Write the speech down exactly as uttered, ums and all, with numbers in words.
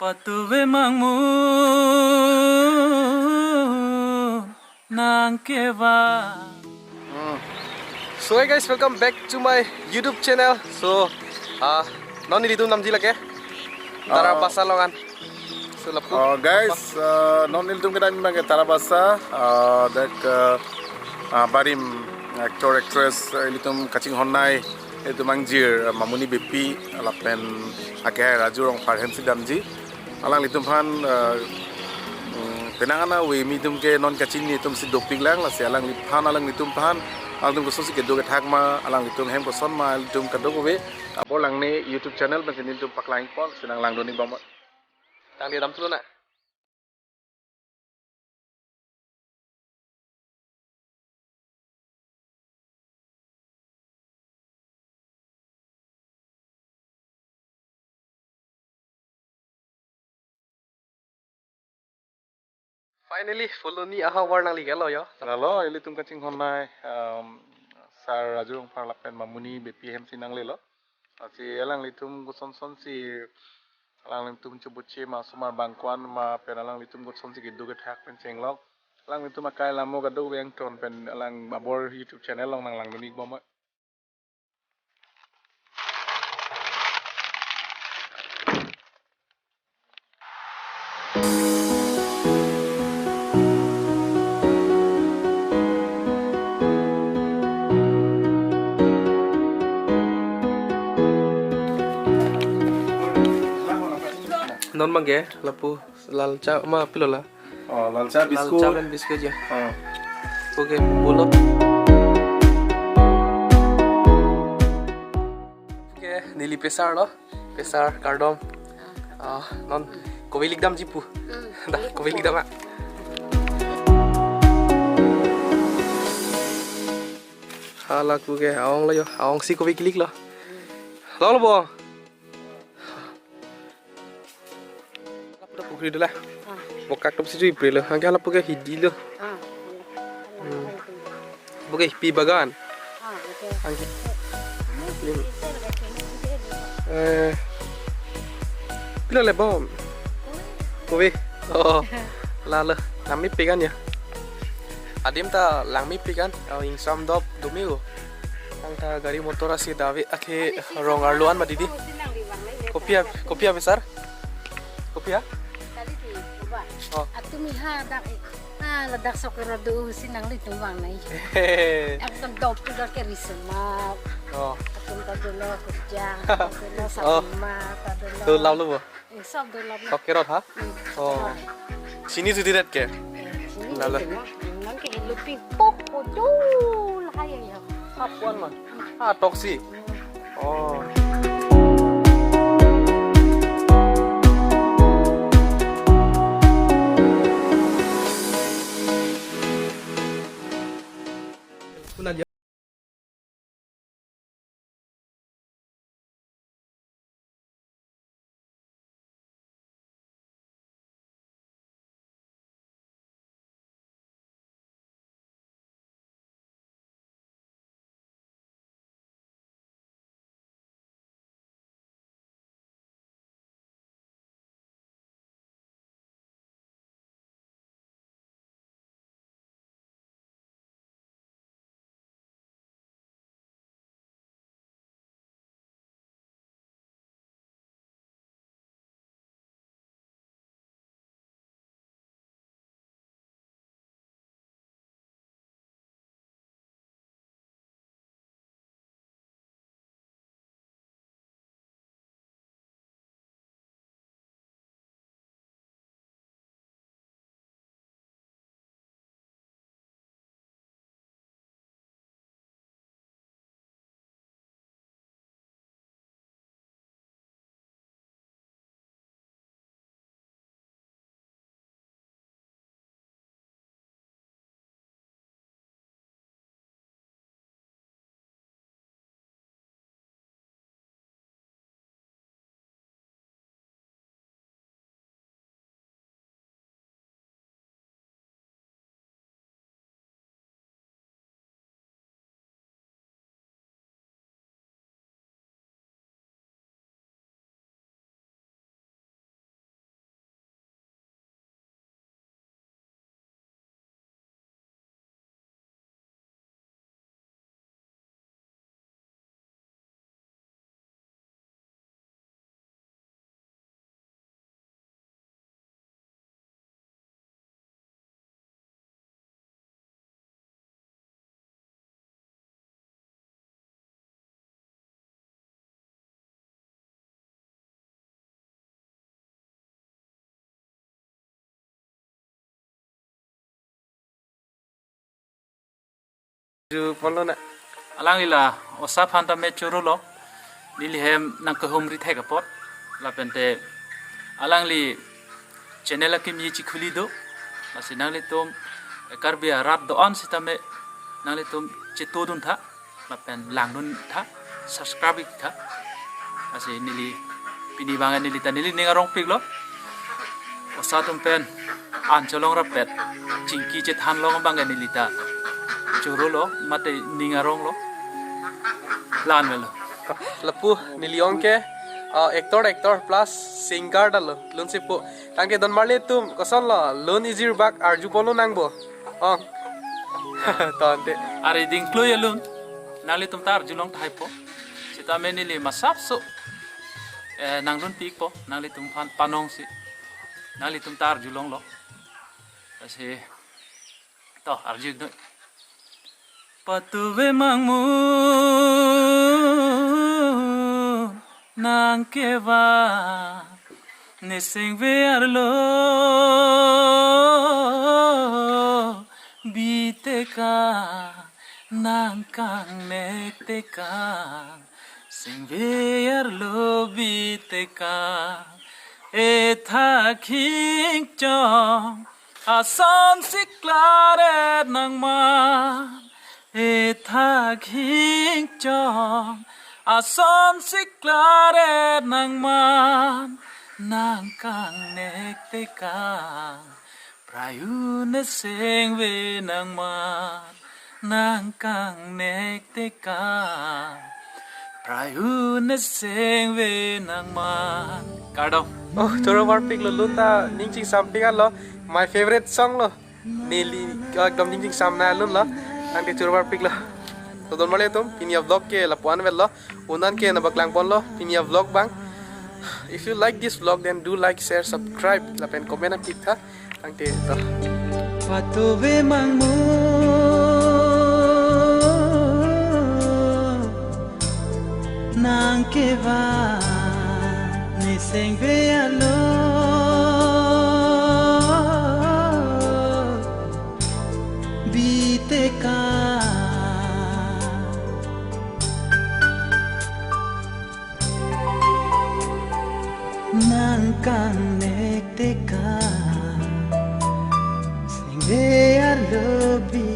Patuve mangmu nang keva. Hmm. So hey guys, welcome back to my YouTube channel. So, ah, non nelitum damji lake Tarabasa along an. So lapu. Oh, guys, uh, non nelitum kedam abang ke Tarabasa, uh, dak, uh, uh, barim actor actress, uh, ilitum kachinghonnei, ilitum angjir, uh, Mamuni Beypi lapen akehai Raju Rongphar hemsi damji. Alanglitum aphan, uh, mm, penang an ave, nelitum ke non kachini atum si dopik lang, lasi alangliphan, alanglitum aphan, alanglitum kosonsi kedo kethak ma, alanglitum hem koson ma, ilitum kadokave abor langne YouTube channel pensi nelitum paklang pon, si nanglangdun-ik bom. Tangte damthu nang. Finally, Phuloni ahavar nangli ke lo yo. Lalo, ilitum kachinghonnei, um, Sir Raju Rongphar lapen Mamuni Beypi hemsi nanglelo. Lasi alanglitum kosonsonsi, alanglitum chobuche ma, osomar bang ko-an ma, pen alanglitum kosonsi kedo kethak pen chenglok. Alanglitum akai lam mo kadokave angton pen alang abor YouTube channel along nanglangdun-ik bom. Non abang ke lapu lalcha ma pilo la? Oh, lalcha, lalcha biscuit. Pen biscuit ya. Oh. Okay, bolo. Okay, neli pesar lo. Pesar kardom. Ah, non kove kelik damji pu. Hmm. Dah, kove kelik dam ah. Hala, okay, aong lo yo, aong si kove kelik lo. Lo lo bo. Lapu ta pukhri dola. Ah. Bokak top si jui pre lo. Anke lapu ke hidi lo. Ah. Hmm. Lapu ke pi bagan. Ah, okay. Anke. Eh. Pilo le bom. Kove. Oh. Lalo. Langmepik an ya. Adim ta langmepik an. Oh, ingsamdop do me o. Tangte gari motor asi dave ake rong arlo an ma didi. Kopi a, kopi a pesar? Kopi a? Tadi di, coba. Oh. Atum iha dak, ah, ladak sok ro do si nanglitum vangnei. Hehehe. Ekdom dop tu dak ke risemak. Oh. Atum ta dolo kujang, ta dolo, oh, sapima, ta dolo. Dolo lo bo. Eh, sob dolo. Sok kerot ha? Hmm. Oh. Sini sudi ret ke? Eh, sini lalo. Sini. Nang ke looping pok odol hai ya. Hap wan ma. Ah, toksi. Oh. Arju ponlo na. Alangli la osa aphan tame choro lo. Neli hem nangkehumri thek apot. Lapente alangli channel akimi chikhuli do. Lasi nanglitum Karbi arat do-an sitame nanglitum chetodun tha. Lapen langdun tha. Subscribe ik tha. Lasi neli pini abang neli ta neli ning arongpik lo. Osa atum pen an cholong rapet chingki chethan long abang neli ta choro lo mate ning arong lo. Lan melo. Lapu neli ong ke, uh, actor, actor plus singer ta lo. Lun si pu. Tangke don marli atum koson lo. Lun ijir bak arju ponlo nang bo. Ong. Tangte. Ari dingkloi alun. Nanglitum ta arjulong tahai po. Sitame neli masapso. Eh, nangdunpik po. Nanglitum aphan panong si. Nanglitum ta arjulong lo. Lasi. To, arju iknon. Patuve mangmu nang kevang nesengve arlo biteka nang kangnek teka sengve arlo biteka etha khingchong ason si klaret nangman etha khingchong ason si klaret nangman nang kangnek teka prayu nesengve nangman nang kangnek teka prayu nesengve nangman. Kardom. Oh, choro parpik lo lun ta ning chingsampik lo. My favorite song lo. Neli, oh, ekdom ning chingsam na lun lo. Tangte choro parpik lo. To don marli atum, pini avlog ke lapu-an vet lo. Un-an ke nangpaklang ponlo, pini avlog abang. If you like this vlog, then do like, share, subscribe, lapen comment nangpik tha. Tangte to. Patuve mangmu nang kevang nesengve arlo biteka nang kangnek teka sengve arlo bi